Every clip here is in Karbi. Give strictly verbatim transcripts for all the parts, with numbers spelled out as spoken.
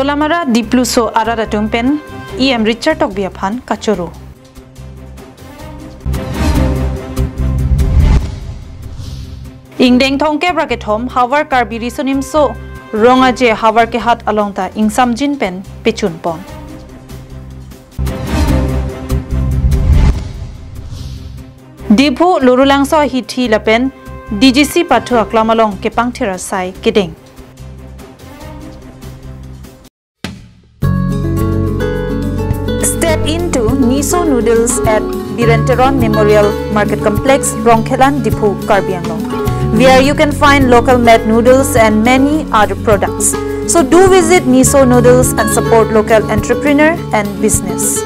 Dolamara Dipluso arat atum pen E M Richard Tokbi aphan kachoro. Ingdeng thomkep ra kethom Havar Karbi Riso Nimso Rong Aje Havar Kehat along ta ingsamjin pen pechun pon. Diphu Lurulangso ahithi lapen D G C pathu aklam along kepangthir asai kedeng. Step into Niso Noodles at Biren Teron Memorial Market Complex, Rongkhelan, Diphu, Karbi Anglong, where you can find local made noodles and many other products. So do visit Niso Noodles and support local entrepreneur and business.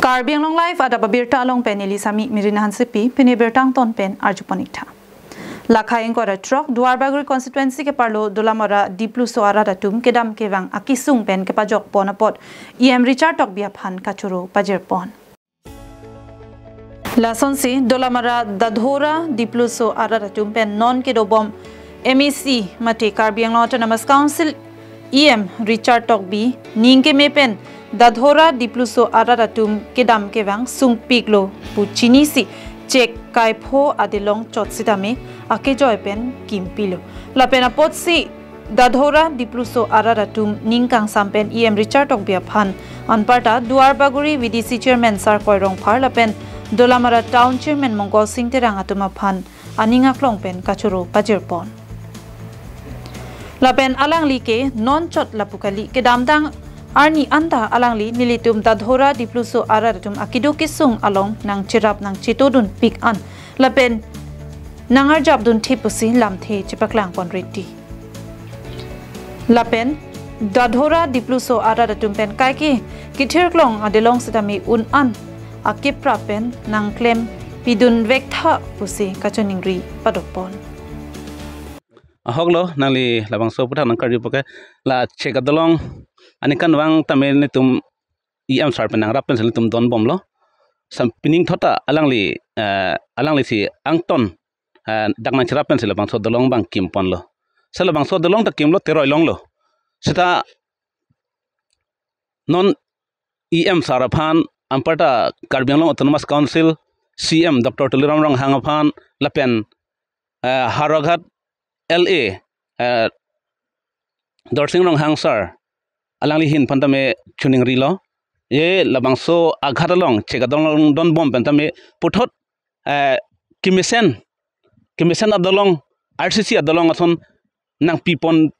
Karbi Anglong Live adap abirta along pen neli Sami Mirina Hansepi, pini birta angton pen arjupon ik tha. Lakha ingkoi ra throk Duarbagori constituency keparlo Dolamara Dipluso arat atum kedam kevang akesung pen kepajok pon apot E M Richard Tokbi aphan kachoro pajir pon. Lasonsi Dolamara Dadhora Dipluso arat atum pen non kedobom M A C mate Karbi Anglong Autonomous Council E M Richard Tokbi ning keme pen Dadhora Dipluso arat atum kedam kevang sungpiklo pu chinisi chek kaipho adelong chot sitame akejoi pen kimpilo. Lapen apotsi Dadhora Dipluso arat atum ning kangsam pen E M Richard Tokbi aphan anparta Duarbagori V D C Chairman Sarkoi Rongphar lapen Dolamara Town Chairman Mongkol Sing Terang atum aphan aning aklong pen kachoro pajir pon. Lapen alangli ke non chot lapu kali, kedamtang arni anta alangli nelitum Dadhora Dipluso arat atum akedo kesung along nangcherap nangchetodun pik an lapen nangarjapdun thip pusi lamthe chepaklang pon riti. Lapen Dadhora Dipluso arat atum pen kaike kethirklong adelong sitame un an akepra pen nangklem pidun vek tha pusi kachiningri padok pon. Ahok lo, nangli labangso aputhak nangkarju puke, la chek adolong aningkanvang tame netum E M sir pen nangrap pensi netum donbomlo. Sam pining thot ta alangli, eh, alanglisi angton, eh, dak nangcherap pensi labangso adolong abang kimponlo. Si labangso adolong ta kimlo, teroi longlo. Seta non E M sir aphan anparta Karbi Anglong Autonomous Council C E M Doctor Tuliram Ronghang aphan lapen, eh, Howraghat L A, eh, Dorsing Ronghang sir alangli ahin aphan tame chiningrilo. Ye labangso aghat along chek adolong donbom pen tame puthot, eh, kemesen, kemesen adolong, R C C adolong ason nangpipon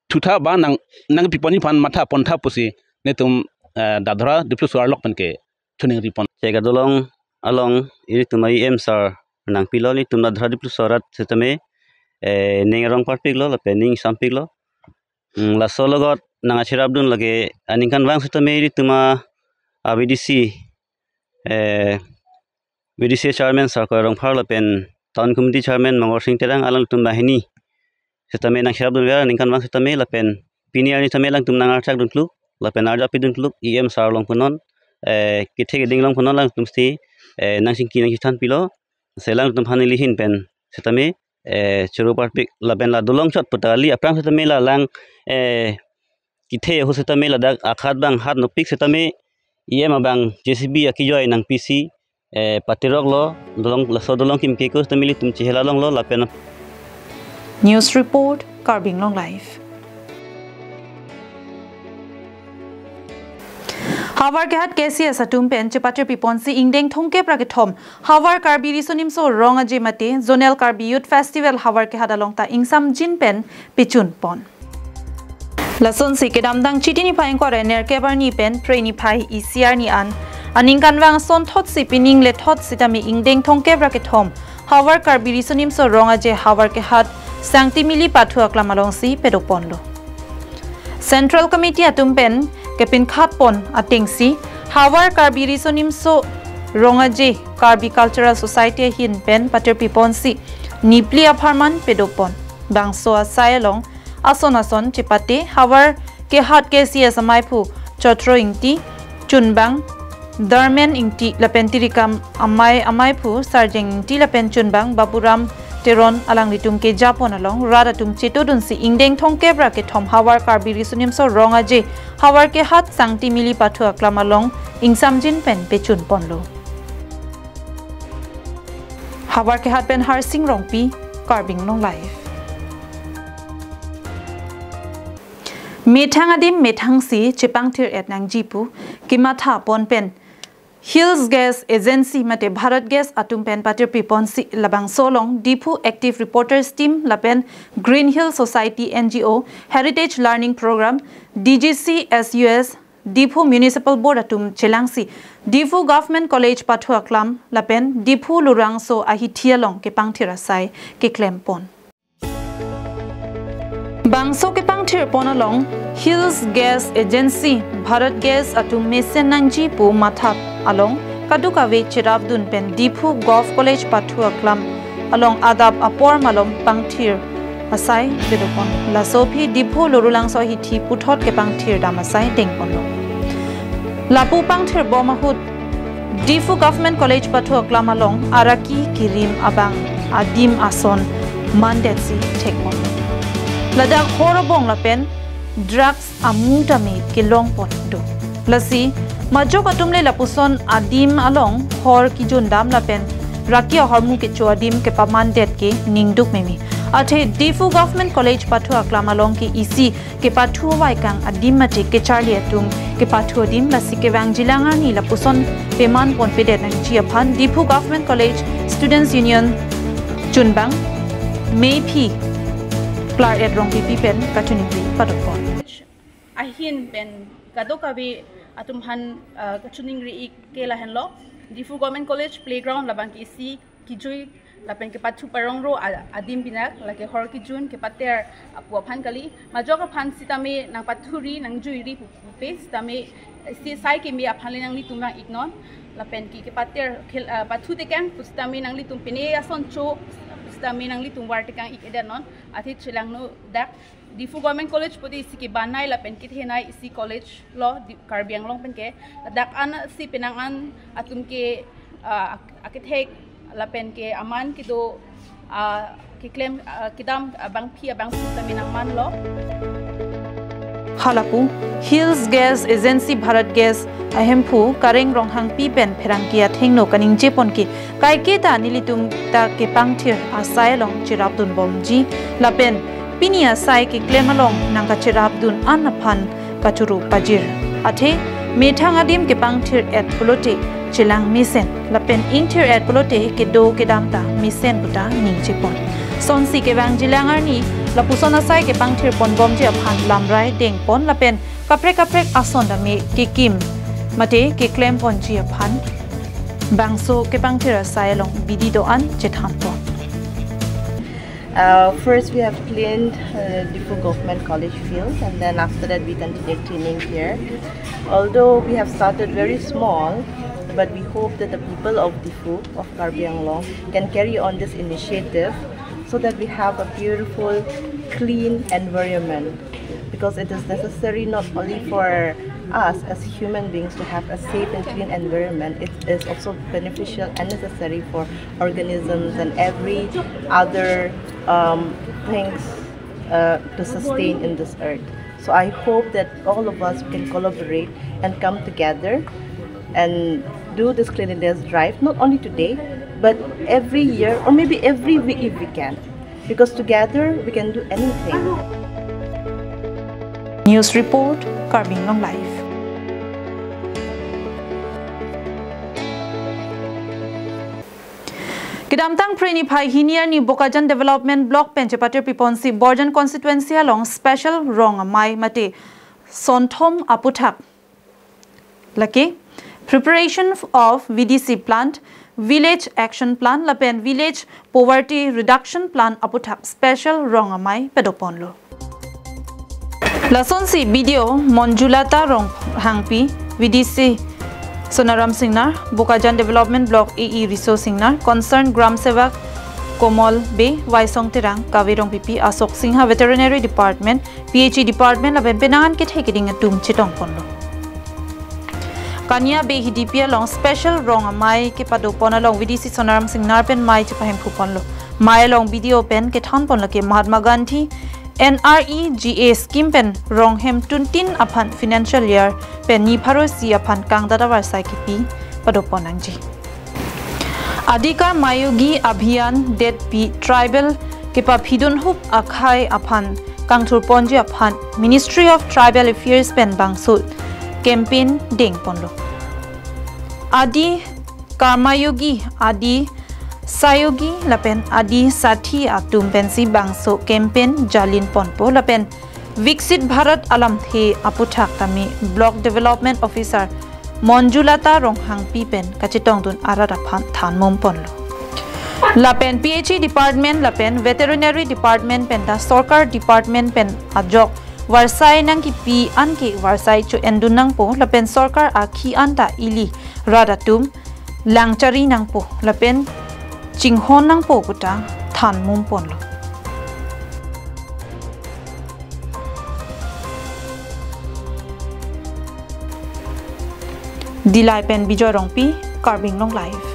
thutha ba nang, nangpipon aphan matha pon tha pusi netum, eh, Dadhora Dipluso arlok pen ke chiningri pon. Chek adolong along ilitum E M sir nangpilo, ilitum Dadhora Dipluso arat sitame, eh, ning arong parpiklo lapen ning sampiklo. Hmm, laso alogot nangcherapdun lake aningkanvang sitame ilitum a, a V D C, eh, V D C Chairman Sarkoi Rongphar lapen Town Committee Chairman Mongkol Sing Terang alangtum banghini sitame nangcherapdun ver aningkanvang sitame lapen pini arni tame alangtum nangarchakdun kluk lapen arjap pidun kluk E M sir along punon, eh, kethe keding along punon alangtumsi, eh, nangchingki nangchethan pilo. Si alangtum aphan neli ahin pen sitame, eh, choro parpik lapen la dolong chot puta kali, aphrang sitame la lang, eh, kethe ahut sitame ladak akhat abang hat nopik sitame E M abang J C B akejoi nangpisi, eh, patiroklo, dolong, laso adolong kimke ko sitame ilitum chehela longlo lapen. News report, Karbi Anglong Live. Havar Kehat K C S atum pen chepatir piponsi ingdeng thomkep ra kethom Havar Karbi Riso Nimso Rong Aje mate Zonal Karbi Youth Festival Havar Kehat along ta ingsamjin pen pechun pon. Lasonsi kedamtang Chiti niphai ingkoi ra nerkep arni pen Phre niphai isi arni an aningkanvang asonthotsi pining lethot sitame ingdeng thomkep ra kethom Havar Karbi Riso Nimso Rong Aje Havar Kehat Sangti Mili pathu aklam alongsi padok ponlo. Central Committee atum pen kepinkhat pon atengsi Havar Karbi Riso Nimso Rong Aje Karbi Cultural Society ahin pen patir piponsi niphli apharman padok pon. Bangso asai along ason ason chepate Havar Kehat K C S amaiphu Chotro Ingti, chunbang Darmen Ingti lapen tirikam amei amaiphu Sarjeng Ingti lapen chunbang Baburam Teron alanglitum kejapon along rat atum chetodunsi ingdeng thomkep ra kethom Havar Karbi Riso Nimso Rong Aje Havar Kehat Sangti Mili Pathu Aklam along ingsamjin pen pechunponlo. Havar Kehat pen Harsing Rongpi, Karbi Anglong Live. Methang adim methangsi chepangthir-et nangji pu kemathapon pen Hills Gas Agency mate Bharat Gas atum pen patirpiponsi labangso along Diphu Active Reporters Team lapen Green Hill Society N G O, Heritage Learning Program, D G C S U S, Diphu Municipal Board atum chelangsi Diphu Government College Pathu Aklam lapen Diphu Lurangso ahithi along kepangthir asai keklempon. Bangso kepangthirpon along Hills Gas Agency, Bharat Gas atum mesen nangji pu mathap along kadokave cherapdun pen Diphu Govt College Pathu Aklam along adap apor malom pangthir asai pedopon. Laso aphi Diphu Lurulangso ahithi puthot kepangthir dam asai dengponlo. Lapu pangthirbom ahut Diphu Government College Pathu Aklam along araki kirim abang adim ason mandetsi thekpon. Ladak hor abong lapen drugs amu tame kelongpon do. Lasi majok atum le lapuson adim along hor kijundam lapen raki ahormu kecho adim kepamandet ke ningduk meme. Athe Diphu Government College Pathu Aklam along ke isi kepathu vaikang adim mate kecharli atum kepathu adim, lasi kevangjilang arni lapuson pemanponpedet nangji aphan Diphu Government College Students Union chunbang Meiphi Klar-et Rongpipi pen kachiningri padopon. Ahin pen kadokave atum aphan, ah, kachiningri-ik ke lahenlo, Diphu Government College playground labang ke isi kijui lapen kepathu parong ro a-, adim binak, lake hor kijun kepater apu aphan kali. Majok aphan sitame nangpathuri nangjuiri pu, pupe sitame isi sai keme aphan le nanglitum vang-iknon. Lapen ke kepater khel, ah, pathu tekang pu sitame nanglitum pine ason cho pu sitame nanglitum var tekang-ik-edet non. Athe chelangno dak Diphu Government College pute isi kebanai lapen kethenei isi college lo di Karbi Anglong pen ke. Dak an si penang an atum ke, ah, ak-, akethek lapen ke aman kedo, ah, keklem, ah, kedam, ah, abangpi abangphu tame nangmanlo. Halapu Hills Gas Agency Bharat Gas ahemphu Kareng Ronghangpi pen pherangke athengno kaningjepon ke kaiketa nelitum ta kepangthir asai along cherapdunbomji lapen pini asai keklem along nangkacherapdun an aphan kachuru pajir. Athe methang adim kepangthir-et pulote chelang mesen lapen ingthir-et pulote kedo kedam ta mesen puta ningjepon. Sonsi kevangjilang arni lapuson asai kepangthirponbomji aphan lamrai dengpon lapen kaprek kaprek ason tame kekim mate keklemponji aphan bangso kepangthir asai along bidi do-an chethanpon. Uh, first, we have cleaned, uh, Diphu Government College field, and then after that, we continued cleaning here. Although we have started very small, but we hope that the people of Diphu, of Karbi Anglong, can carry on this initiative so that we have a beautiful, clean environment. Because it is necessary not only for us as human beings to have a safe and clean environment, it is also beneficial and necessary for organisms and every other, um, things, uh, to sustain in this earth. So I hope that all of us can collaborate and come together and do this cleanliness drive, not only today, but every year or maybe every week if we can. Because together we can do anything. News report, Karbi Anglong Live. Kedamtang Phre niphai hini arni Bokajan Development Block pen chepatirpiponsi Borjan Constituency along special rong amei mate sonthom aputhak lake preparation of V D C plant, village action plan lapen village poverty reduction plan aputhak special rong amei padoponlo. Lasonsi B D O Monjulata Ronghangpi, V D C Sonaram Singnar, Bokajan Development Block A E Riso Singnar, concerned Gram Sevak Komol Bey, Waisong Terang, Kave Rongpipi, Asok Singha, Veterinary Department, P H E Department lapen penang an kethe keding atum chetongponlo. Kania Bey Hidipi along special rong amei kepadopon along V D C Sonaram Singnar pen mei chepahemphuponlo. Amei along B D O pen kethan pon lake Mahatma Gandhi N R E G A scheme pen rong hemtun tin aphan financial year pen ni pharo isi aphan kangdat avarsai kipi padopon nangji. Adhikar Mayogi Abhiyan detpi tribal kepaphidun hup akhei aphan kangthur ponji aphan Ministry of Tribal Affairs pen bangso campaign deng ponlo. Adi Karmayogi, Adi Sayogi lapen Adi Sathi atum pensi bangso campaign jalin ponpo lapen Viksit Bharat alamthe aputhak tame Block Development Officer Monjulata Ronghangpi pen kachetongdun arat aphan thanmum ponlo. Lapen P H E department lapen veterinary department pen ta sorkar department pen ajok varsai nangkipi an ke varsai cho-endun nangpo lapen sorkar akhi an ta ili rat atum langchari nangpo lapen chinghon nangpo pu ta thanmum ponlo. Dillai pen Bijoy Rongpi, Karbi Anglong Live.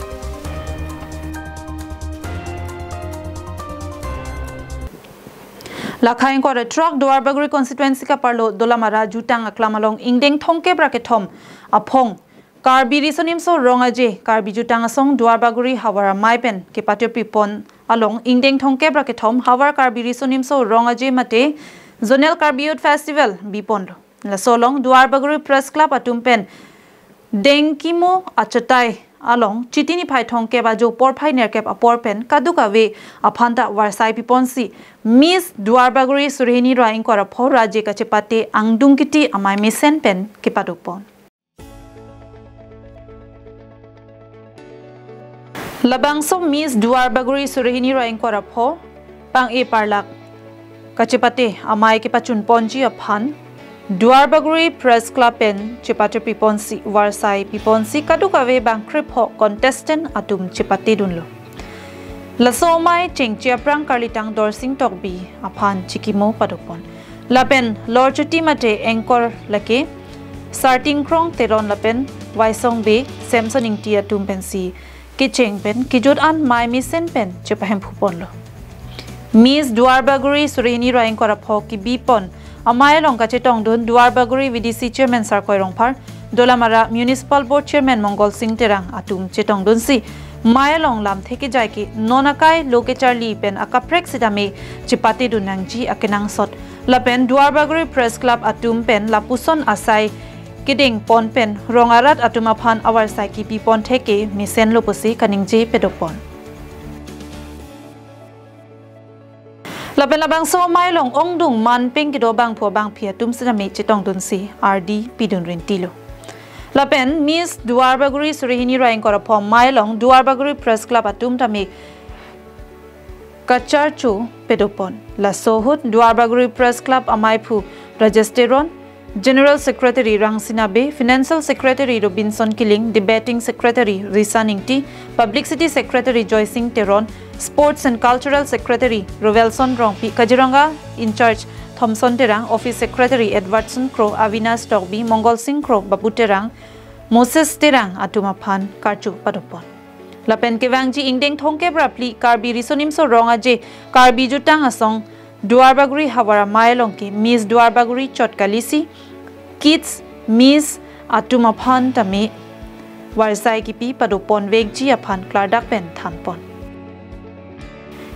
Lakha ingkoi ra throk Duarbagori constituency kaparlo Dolamara jutang aklam along ingdeng thomkep ra kethom aphong Karbi Riso Nimso Rong Aje Karbi Jutang Asong Duarbagori Havar Amei pen kepatirpi pon along ingdeng thomkep ra kethom Havar Karbi Riso Nimso Rong Aje mate Zonal Karbi Youth Festival bi ponlo. Laso along Duarbagori Press Club atum pen dengkimo achatai along Chiti niphai thomkep ajo porphai nerkep apor pen kadokave aphan ta varsai piponsi Miss Duarbagori suri hini ra ingkoi ra pho raje kachepate angdung kiti amei mesen pen kepadopon. Labangso Miss Duarbagori suri hini ra ingkoi ra pho pang-e parlak kachepate amei kepachun ponji aphan Duarbagori Press Club pen chepatir piponsi varsai piponsi kadokave bang krepho contestant atum chepate dunlo. Laso amei chengche aphrang Karlitang Dorsing Tokbi aphan chikimo padopon. Lapen lorchuti mate anchor lake Sarting Krong Teron lapen Waisong Bey Samson Ingti atum pensi kecheng pen kejut an mei mesen pen chepahemphu ponlo. Miss Duarbagori suri hini ra ingkoi ra pho kebi pon amei along kachetongdun Duarbagori V D C Chairman Sarkoi Rongphar, Dolamara Municipal Board Chairman Mongol Sing Terang atum chetongdunsi mei along lamthe kejai ke non akai lo kecharli pen akaprek sitame chepate dun nangji akenangsot. Lapen Duarbagori Press Club atum pen lapuson asai kedeng pon pen rong arat atum aphan avarsai kipi pon theke mesenlo pusi kaningje padopon. Lapen labangso amei along ongdung manpeng kedo bangphu bangphi atum sitame chetongdunsi ardi pidun rintilo. Lapen Miss Duarbagori suri hini ra ingkoi ra pho amei along Duarbagori Press Club atum tame kacharcho padopon. Laso ahut Duarbagori Press Club ameiphu Rajesh Teron, General Secretary Rangsina Bey, Financial Secretary Robinson Killing, Debating Secretary Risan Ingti, Publicity Secretary Joysing Teron, Sports and Cultural Secretary Rovelson Rongpi, Kaziranga In-charge Thomson Terang, Office Secretary Edwardson Kro, Avinash Tokbi, Mongol Sing Kro, Babu Terang, Moses Terang atum aphan karcho padopon. Lapen kevangji ingdeng thomkep ra phli Karbi Riso Nimso Rong Aje Karbi Jutang Asong Duarbagori Havar Amei along ke Miss Duarbagori chot kalisi, kids, Miss atum aphan tame varsai kipi padopon vekji aphan klardak pen thanpon.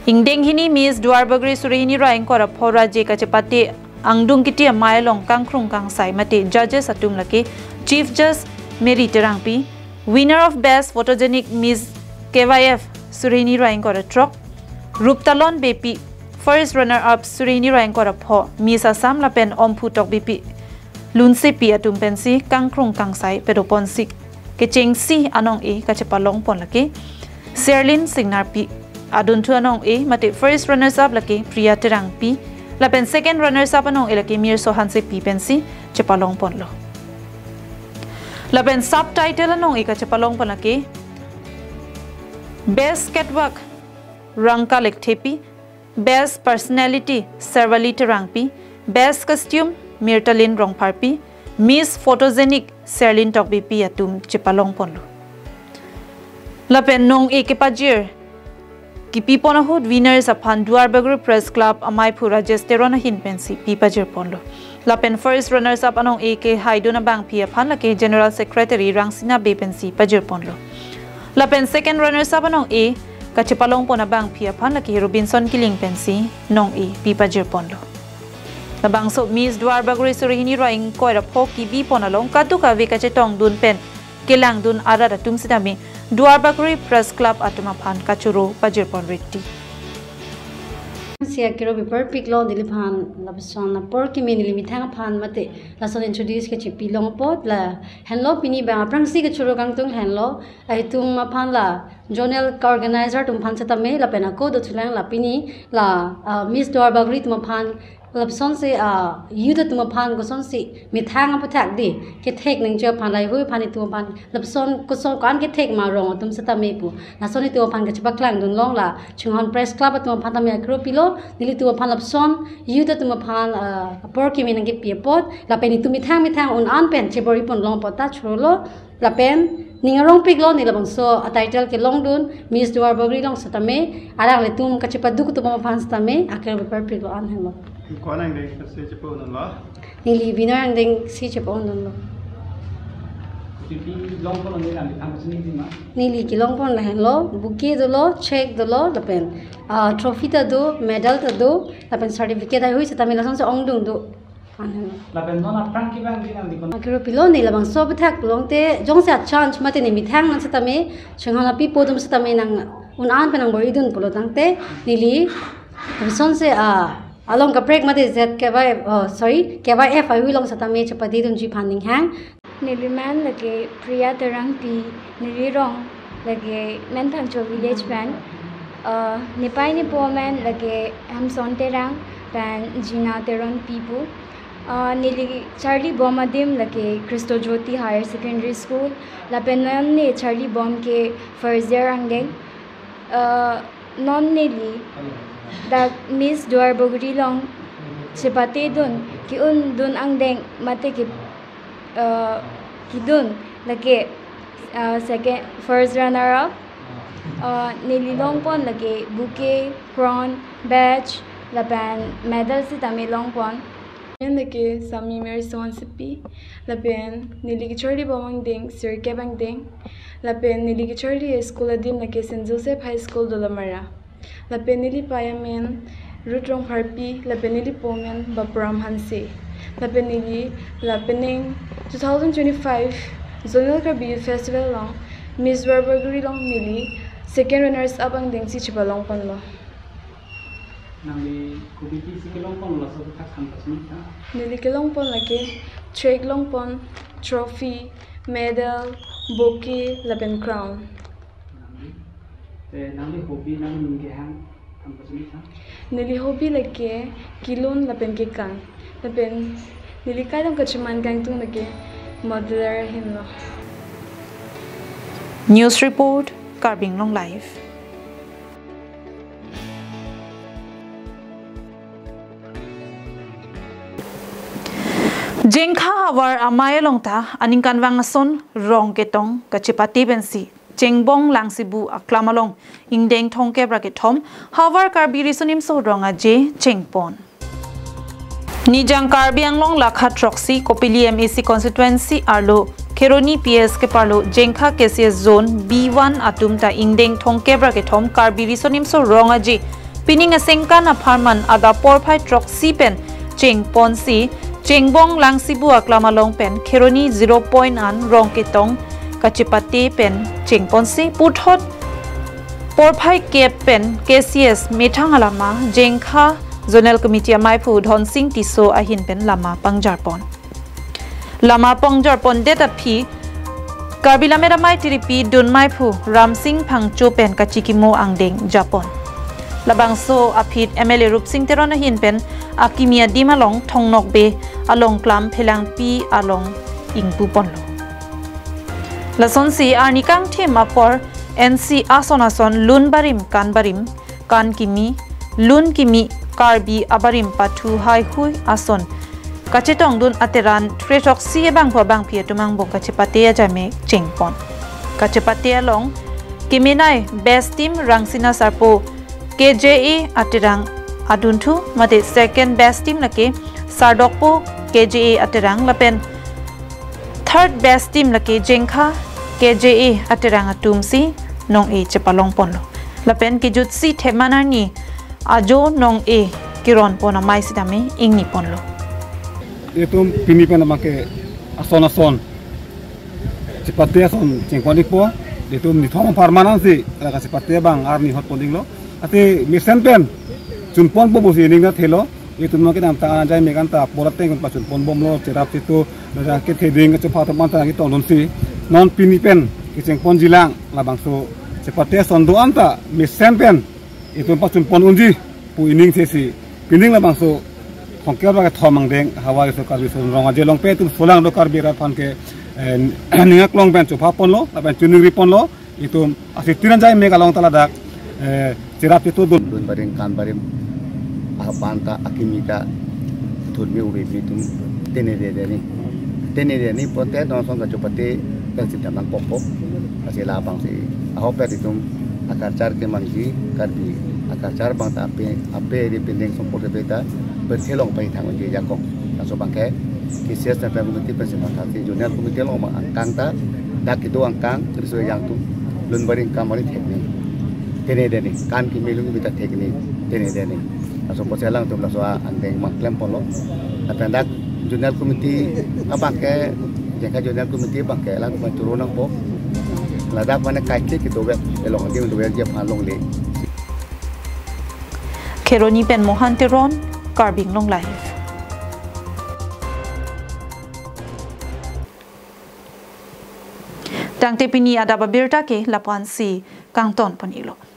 Ingdeng hini Miss Duarbagori suri hini ra ingkoi ra pho raje kachepate angdung kiti amei along kangkrung kangsai mate judges atum lake Chief Judge Mary Terangpi, winner of Best Photogenic Miss K Y F suri hini ra ingkoi ra throk, Ruptalon Beypi, first runner up suri hini ra ingkoi ra pho Miss Assam lapen Omphu Tokbipi, Lunsepi atum pensi kangkrung kangsai padoponsi kechengsi anong-e kachepalongpon lake Serlin Singnarpi, adunthu anong-e mate first runners up lake Priya Terangpi, lapen second runners up anong-e lake Mirso Hansepi pensi chepalongponlo. Lapen subtitle anong-e kachepalongpon lake Best Catwalk Rangka Lekthepi, Best Personality Servali Terangpi, Best Costume Mirtalin Rongpharpi, Miss Photogenic Serlin Tokbipi atum chepalongponlo. Lapen nong-e kepajir kipipon ahut winners aphan Duarbagori Press Club amaiphu Rajesh Teron ahin pensi pi pajirponlo. Lapen first runners up anong-e kehaidun abangpi aphan lake General Secretary Rangsina Bey pensi pajirponlo. Lapen second runners up anong-e kachepalongpon abangpi aphan lake Robinson Killing pensi nong-e pi pajirponlo. Labangso Miss Duarbagori suri hini ra ingkoi ra pho kibipon along kadokave kachetongdun pen kelangdun arat atum sitame Duarbagori Press Club atum aphan kachoro pajirpon rikti. Si akero bipar piklo neliphan lapuson apor kimi neli methang aphan mate lason introduce kachipilong apot lahenlo pini bang aphrangsi kachoro kangtung henlo ahitum aphan la zonal organizer atum aphan setame lapen ako dothulang la pini la, ah, Miss Duarbagori atum aphan lapusonsi, ah, youth atum aphan kosonsi methang aputhak di kethek nangji aphan lahei aphan itum aphan lapuson koson ko-an kethek ma rong atum setame pu lason itum aphan kachepaklangdun long la Chinghon Press Club atum aphan tame akero pilo, nelitum aphan lapuson youth atum aphan, ah, apor kimi nangkepi apot lapen itum methang methang un-an pen chebor-iponlong apot ta chorolo. Lapen ning arong piklo ne labangso a title kelongdun Miss Duarbagori along setame alanglitum kachepaduk atum aphan setame akero bipar piklo an henlo. Ko-an angdeng si chepadunlo? Neli Bina angdeng si chepadunlo. Kopi longpon neli nangli thang pachini di ma? Neli kelongpon lahenlo, bouquet dolo, cheque dolo, lapen, ah, trophy ta do, medal ta do, lapen certificate haihui setame lasonsi ongdung do. Lapen non aphrang kevang di nangli ko-an? Akero pilo ne labangso aputhak longte jongsi a chance mate ne methang nang setame Chinghon apipo atum setame nang un-an pen nangbor-idun pulo tangte neli lasonsi, ah, along kaprek mate Z K Y, oh, sorry, K Y F haihui along setame chepadedunji aphan ninghang. Neli men lake Priya Terangpi, neli rong lake Menthangcho village pen. Uh, nepai nepo men lake Hamson Terang pen Jina Teronpi pu. Uh, neli charlibom adim lake Christo Jyoti Higher Secondary School. Lapen non ne charlibom ke first year angdeng. Uh, non neli dak Miss Duarbagori along chepatedun ke-undun angdeng mate ke, uh, kedun lake, uh, second, first runner up. Uh, neli longpon lake bouquet, crown, badge, lapen medal setame longpon. Men lake Sami Mary Sohansepi, lapen neli kecharlibom angdeng sirkep angdeng, lapen neli kecharli school adim lake Saint Joseph High School Dolamara. Lapen neli pei amen Ruth Rongpharpi, lapen neli po amen Bapuram Hanse. Lapen neli lapen ning two thousand twenty-five Zonal Karbi Youth Festival along Miss Duarbagori along neli second runners up angdengsi chepalongponlo. Nangli kopi-pi si kelongpon laso aputhak than pachini tha? Neli kelongpon lake cheque longpon, trophy, medal, bouquet, lapen crown. Nangli? Te nangli hobby nangli ningkehang than pachini tha? Neli hobby lake kelun lapen kekan. Lapen neli kaidam kacheman kangtung lake modeler henlo. News report, Karbi Anglong Live. Jengkha havar amei along ta aningkanvang ason rong ketong kachepate pensi Chengbong Langsibu aklam along ingdeng thomkep ra kethom Havar Karbi Riso Nimso Rong Aje chengpon. Nijang Karbi Anglong lakha throksi Kopili M A C constituency arlo Kheroni P S keparlo Jengkha K C S zone B one atum ta ingdeng thomkep ra kethom Karbi Riso Nimso Rong Aje pining asengkan apharman adap porphai throksi pen chengponsi Chengbong Langsibu aklam along pen Kheroni zero point an rong ketong kachepate pen chengponsi puthot porphai kep pen K C S methang alama Jengkha Zonal Committee amaiphu Dhonsing Tisso ahin pen lama pangjarpon. Lama pangjarpondet aphi Karbi Lammet Amei Tiripi dunmeiphu Ramsing Phangcho pen kachikimo angdeng japon. Labangso aphi M L A Rupsing Teron ahin pen akimi adim along Thongnokbe along klam phelangpi along ingpuponlo. Lasonsi arni kangthim apor N C ason ason lun barim kan barim kan kimi, lun kimi Karbi abarim pathu haihui ason kachetongdun ateran thre throksi abangphu abangpi atum angbong kachepate ajame chengpon. Kachepate along kemenei best team Rangsina Sarpo K J A aterang adunthu mate second best team lake Sardokpo K J A aterang lapen third best team lake Jengkha K J A aterang atumsi nong-e chepalongponlo. Lapen kejutsi thepman arni ajo nong-e keronpon amei sitame ingniponlo. Itum pini pen abang ke ason ason chepate ason chengpon-ikpo, itum nithom apar manang si, la kachepate abang arni hotpon-iklo. Ate mesen pen chunponpo pusi ining ta thelo, itum non kedamtang anjai mek anta porat teng pachunponbomlo, cherap chetu, ladak kethe ding kachopha atum anta ketongdunsi. Non pini pen kechengponjilang labangso chepate ason do anta mesen pen itum pachunpon unji pu ining thesi, pining labangso Hongke abang kethom angdeng havar riso Karbi Anglong aje along pen itum solang do Karbi rat aphan ke, eh, ning aklong pen chophaponlo lapen chiningriponlo, itum asitir anjai mek along ta ladak, eh, cherap chetu dun. Dun barim kan barim, ahapan ta akimi ta thurmi uvimi itum tenede deni. Tenede ni pote non ason kachepate pen si damnang pokpo. Lasi labangsi ahok pen itum a-culture kemangji, Karbi a-culture abang ta ape, ape ri pindeng sompor kepe ta berthelong pai thang unji jakong. Laso abang ke K C S Central Committee pensi matha si zonal committee along abang angkang ta dak kedo angkang riso ejang atum lun barim kan barim thekni. Tenede ni kan kimi lun kimi ta thekni. Tenede ni. Laso apotsi alangtum laso angdeng abang klemponlo. Lapen dak zonal committee abang ke, Jengkha zonal committee abang ke alangtum choro nangpo. Ladak mane kaike kedover, elong adim doverji aphan longle. Kheroni pen Mohan Teron, Karbi Anglong Live. Tangte pini adap abirta ke lapu-ansi kangtonpon-iklo.